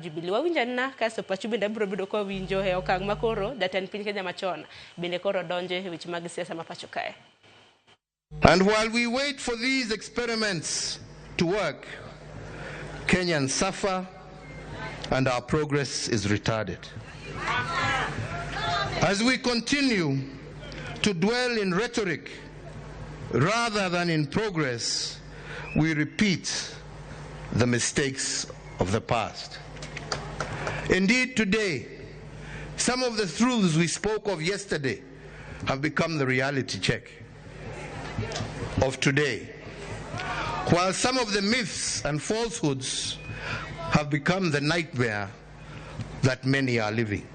Jubilee. Wawinjo anena kasto pachu bende abiro bedo ka wawinjo e okang' ma koro jatend piny Kenya machon bende koro donjo e weche mag siasa ma pacho kae. And while we wait for these experiments to work, Kenyans suffer and our progress is retarded. As we continue to dwell in rhetoric rather than in progress, we repeat the mistakes of the past. Indeed, today, some of the truths we spoke of yesterday have become the reality check of today, while some of the myths and falsehoods have become the nightmare that many are living.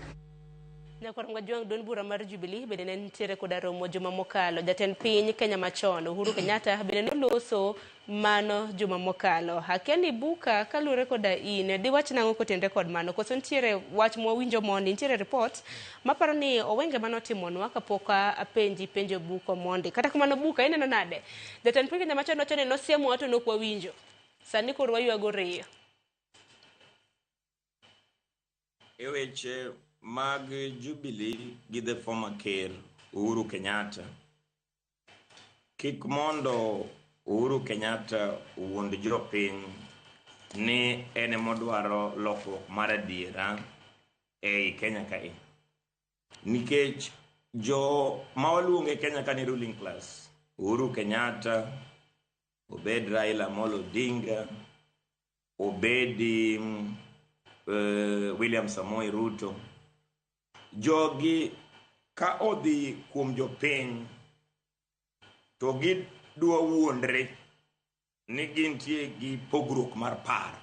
Nyakwar Ngwajuang' duond bura mar Jubilee bende ne nitiere koda romo juma mokalo. Jatend piny Kenya machon Uhuru Kenyatta bende noloso mano juma mokalo. Akia ni buka kaluwore koda in diwach nang'o kotenre kod mano koso nitiere wach mwawinjo mondi nitiere report maparo ni Owenge manotimonwa kapok apenji penjo buko mondi. Kata kamano buka ineno nade? Jatend piny Kenya machon wacho ni nosiemowa to nok wawinjo. Sani koro waywago riyo. E weche mag Jubilee gi the former ker Uhuru Kenyatta, kik mondo Uhuru Kenyatta owuond jopiny ni en emodwaro lokruok mar adiera ei Kenya kae. Nikech jo ma waluongo e Kenya ka ni ruling class, Uhuru Kenyatta, obed Raila Amolo Odinga, obedi William Samoei Ruto, jogi ka odhi kuom jopiny to gidwa wuondre ni gintie gi pogruok mar paro.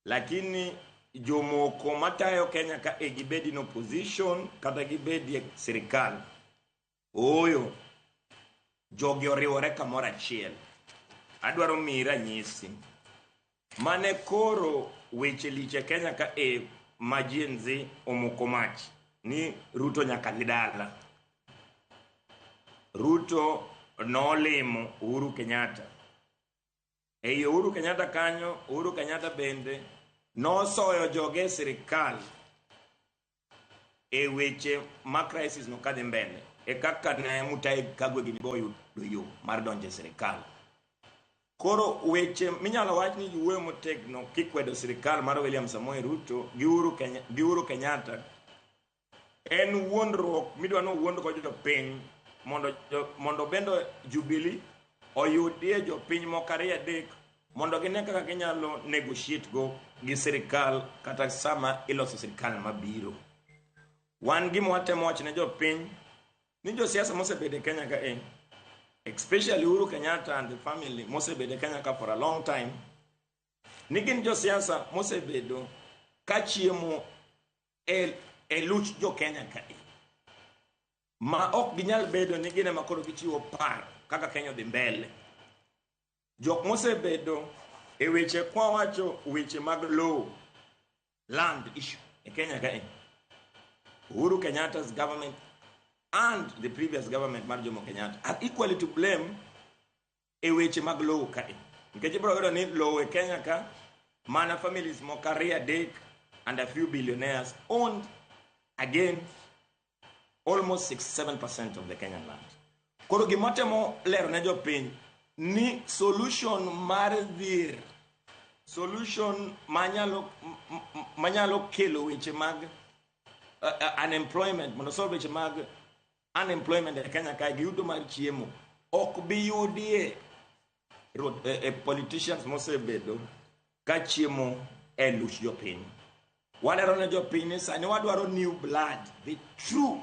Lakini jomoko matayo Kenya ka e gibed in opposition kata gibed e sirikal, ooyo, jogi oriwore kamoro achiel. Adwaro miyi ranyisi. Mane koro weche lich e Kenya ka e ma Gen Z omoko mach ni Ruto nyaka dhi dala. Ruto nolimo Uhuru Kenyatta. Ei Uhuru Kenyatta kanyo, Uhuru Kenyatta bende nosoyo joge e sirikal e weche ma crisis no kadhi mbele e kaka ne Mutahi Kagwe gini bo oyudo yo mar donjo e sirikal. Koro weche minyalo wach ni jiwuoyo motegno kikwedo sirikal mar William Samoei Ruto gi Uhuru Kenyatta en wuondruok midwa ni owuondgo jopiny mondo bende Jubilee oyudie jopiny moko ariyo adek mondo gine kaka ginyalo negotiate go gi sirikal kata sama iloso sirikal mabiro. Wan gima watemo wacho ne jopiny ni josiasa mosebedo e Kenya ka e especially Uhuru Kenyatta and the family mosebedo e Kenya ka for a long time ni gin josiasa mosebedo ka chiemo e luch jo Kenya ka e ma ok ginyal bedo ni gin ema koro gichiwo paro kaka Kenya odhi mbele. Jok mosebedo e weche kwawacho weche mag lowo, land issue e Kenya ka e Uhuru Kenyatta's government and the previous government mar Jomo Kenyatta are equally to blame e weche mag lowo kae. Nikech ibiro yudo ni lowo e Kenya ka mana families moko ariyo adek and a few billionaires owned again almost 67% of the Kenyan land. Koro gima temo lero ne jopiny ni solution mar dhier, solution manyalo kelo weche mag unemployment, mondo solve weche mag unemployment e Kenya kae gi yuto mar chiemo ok bi yudie politicians mosebedo ka chiemo e luch jopiny. Walero ne jopiny ni sani wadwaro new blood, the true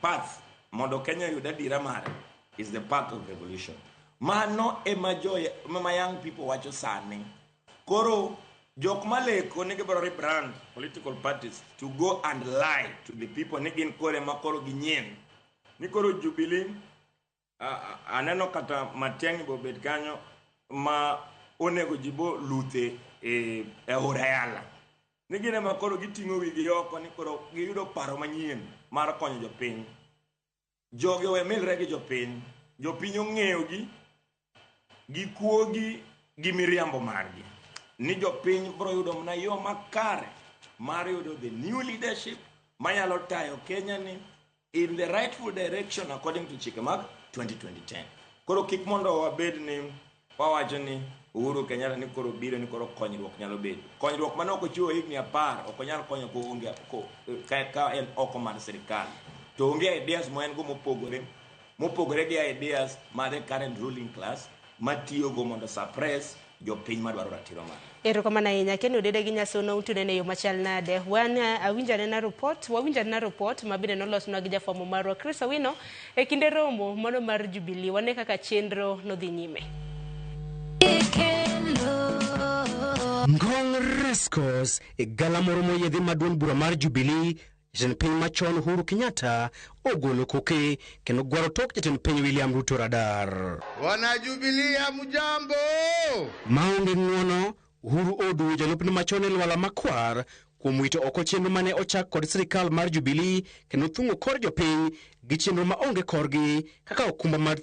path mondo Kenya oyud adiera mare is the path of revolution. Mano ema jo ma young people wacho sani. Koro jok maleko ni gibiro rebrand political parties to go and lie to the people ni gin koro ema koro ginyien. Ni koro Jubilee aneno kata Matiang'i bobet kanyo ma onego ji bo luthe e aora Yala. Ni gin ema koro giting'o wigi oko ni koro giyudo paro manyien mar konyo jopiny. Jogi owe milre gi jopiny. Jopiny ong'eyogi gi kuogi gi miriambo margi. Ni jopiny biro yudo mana yo makare mar yudo the new leadership manyalo tayo Kenya ni in the rightful direction according to chike mag 2010. Koro kik mondo wabed ni wawacho ni Uhuru Kenyatta ni koro biro ni koro konyruok nyalo bedo. Konyruok mane ok ochiwo higni 10 ok onyal konyo koonge ka en oko mar sirikal. To onge ideas ma en go mopogore gi ideas mar the current ruling class matiyogo mondo suppress jopiny madwaro ratiro mar. Erokamano ahinya. Ken Odede gi Nyasona utunene e yo machal nade? Wan awinjo anena report, wawinjo anena report ma bende nolosnwa gi jafwambo marwa Chris Owino e kinde romo mano mar Jubilee. Wane kaka chenro nodhi nyime. Ngong Racecourse e galamoro moyiedhi ma duond bura mar Jubilee. Jatend piny machon Uhuru Kenyatta ogolo koke kendo gwaro tok jatend piny William Ruto radar. Wana Jubilee, hamjambo? Maonge ng'uono, Uhuru oduwo jalupne machon e lwala makwar kuom wito oko chenro mane ochak kod sirikal mar Jubilee kendo thung'o kor jopiny gi chenro maonge korgi kaka okumba mar